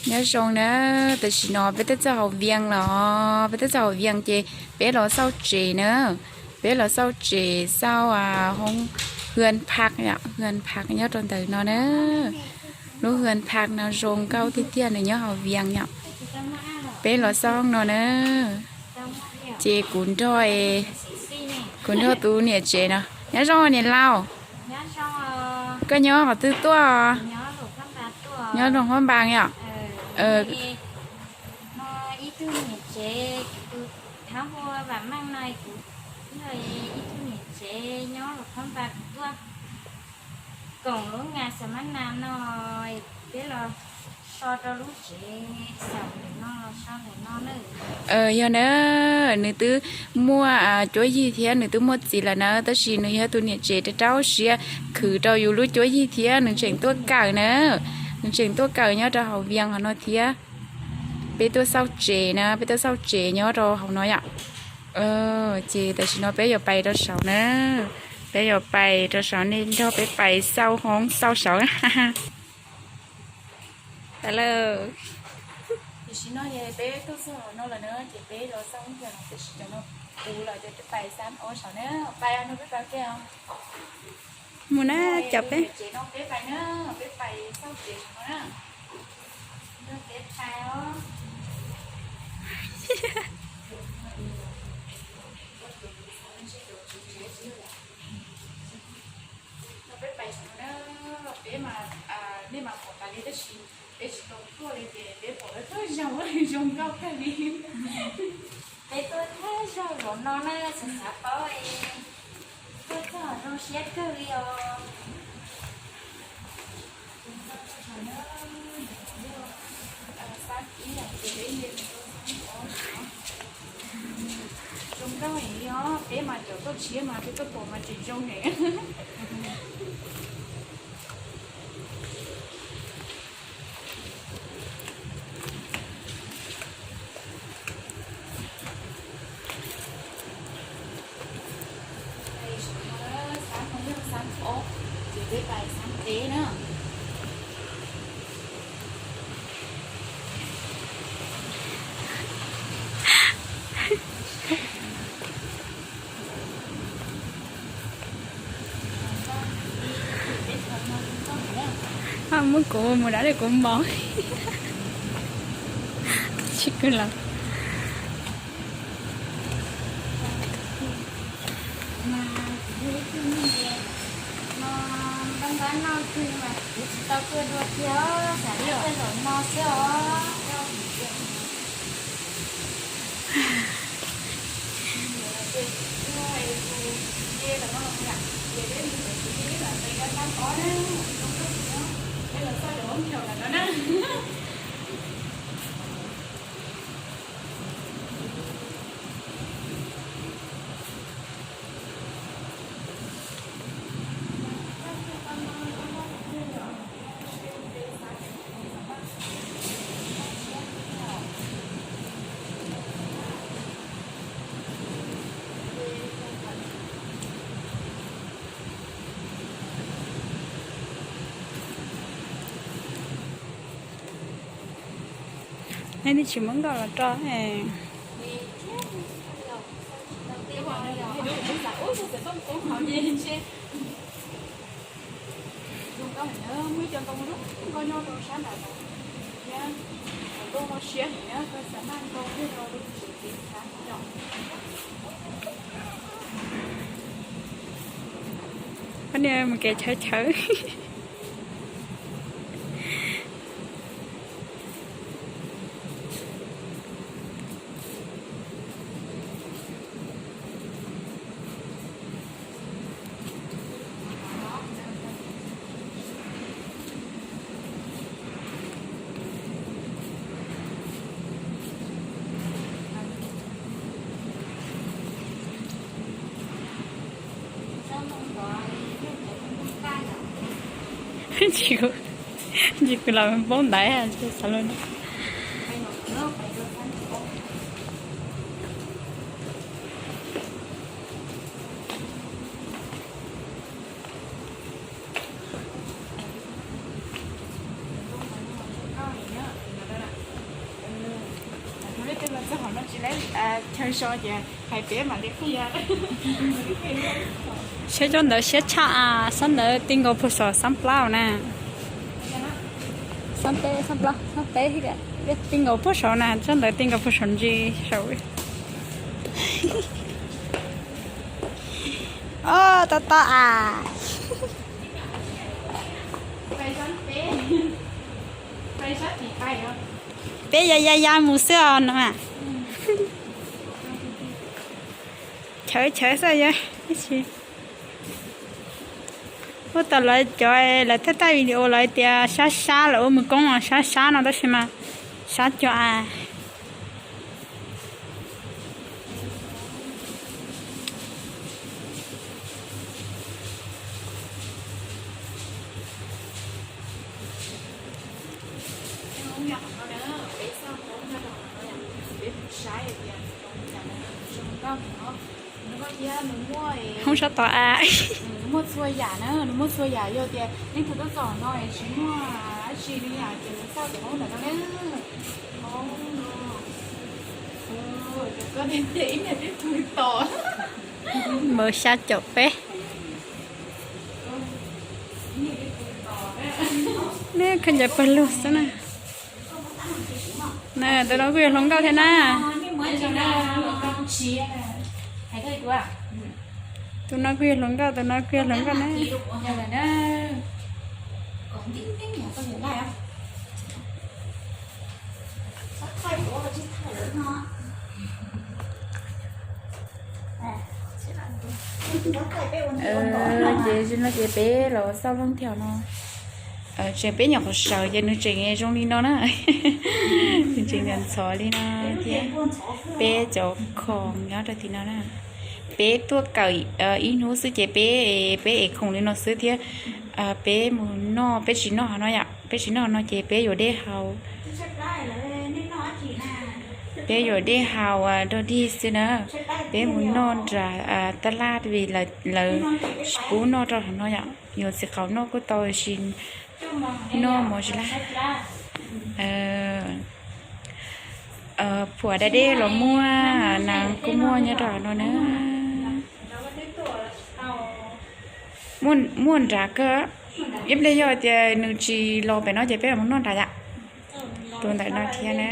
Nyob zoo na, tam sim no peb twb txog hauv Vias los, peb twb txog hauv Vias ces peb los xauj tsev na, peb los xauj tsev xauj hoob hwj phaj, hwj phaj nyob rau ntawm no na. Lub hwj phaj no zoo nkauj tiag tiag, nws nyob hauv Vias yom. Peb los xauj no na. Ces kuv nrog, kuv nrog tus niam tsev no. Nyob zoo niam laus. Koj nyob qhov twg tuaj? Nyob Luam Phab Npas yom. Ib tug niam tsev, kuv tus thab hua Vam Meej no, kuv yog ib tug niam tsev nyob Luam Phab Npas, kuv tuaj koom lub nga xa mab nas no, peb los so rau lub tsev xaum ntawm no, los so ntawm no na. Yog na, nws twb muaj cuab yig thiab nws twb muaj txiv lawm na, tab sis nws yog tus niam tsev rau rau siab khwv rau yus lub cuab yig thiab nws tseem tuaj kawm na. Nws tseem tuaj kawm nyob rau hauv Vias hauv no thiab. Peb tuaj xauj tsev na, peb tuaj xauj tsev nyob rau hauv no yom. Ces tam sim no peb yuav pais rau saud na, peb yuav pais rau saud, nej nrog peb pais xauj hoob xauj saud. Tam sim no peb tuaj txog no lawm na, ces peb los xauj hoob yog no, tam sim no kuv los cov pais xab ob saud na, pais no peb pais ke os. Mus na, cov peb tsev no peb pais na, peb pais xauj tsev no na. Nrog peb pais os. No peb pais saud na, peb mas, nej mas pom tas li tab sis peb tsis tau tuaj li ces peb pom lawv thawj zaug zoo nkauj kawg li. Peb tuaj thawj zaug zaum no na, xav xav paub, tuaj txog zoo siab kawg li os. Zoo nkauj heev li os, peb mas cov tuaj tshiab mas peb tuaj pom mas tseem zoo heev. Xab no yog xab ob, ces peb pais xab peb na. Muab kuv mus dab li kuv mos. Tsis kwv los. Mas kuv yog ib tug neeg no, npab npab noj kawg mas kuv tsis tau tuaj dua kiag, xav tuaj zaum no xwb os. Nej tsis muab nkauj los rau. Zoo nkauj heev, muaj ib co ntoo zoo nkauj nyob rau sab nram no thiab. Ntoo no siab heev na, koj xav maj ntoo thiab rau lub tsev kev xav no. Poj niam mus kev chawv chawv. Tsis, tsis kwv los poob ntaiv xav los. Chaw so ces hais peb mam li qhia. Siab cov ntawd siab tshaj, sab ntawd ti nkaus puag saum xab plab na. Xab peb, xab plab, xab peb, ti nkaus puag saum na, tsob ntawd ti nkaus puag saum ntsis saum. Os, tau tau as. Peb ya ya ya mus xwb os no. Chawv chawv xwb yog ib tsi. Ua tau lawv cov lawv thaij thaij video lawv tias sab sab lawv ua mus koob os, sab sab no tab sis mas sab cov as. Hoob sab tod a. Muaj txhua yam na, nws muaj txhua yam, yog tias leej twg tuaj txog no es tsis muaj dab tsi li yam ces mus xauj cov hoob ntawm no na. Hoob no, cov koj tiag tiag ib niag twb pw tos. Npawg xya caum peb. Neb khaws ncaws pawg lug xwb na. Na, tus no kuj yog hluas nkauj thiab na. Tus no kuj yog hluas nkauj, tus no kuj yog hluas nkauj na. Ces no ces peb los xauj looj thiab no. Tseem peb nyuam qhuav sawv ces nws tseem zoo li no na. Nws tseem ntxhov li no thiab. Peb cov khoom nyob rau tim no na. Peb tuaj kawm ib hnub xwb ces peb, peb ev khoom li no xwb thiab. Peb mus noj, peb tsis noj hauv no yom, peb tsis noj hauv no ces peb yuav dej haus. Peb yuav dej haus dog dig xwb na. Peb mus noj nram taj laj vim lawv tsis pub noj rau hauv no yom. Yuav txiv qaub noj kuj tau, tab sis noj mov tsis laj. Phua da dej los muaj, nas kuj muaj nyob rau hauv no na. Muaj nrad kawg. Ib pliag yog tias nws tsis los pem no ces peb mam mus noj nrad yom. Tus ntawm no thiab na.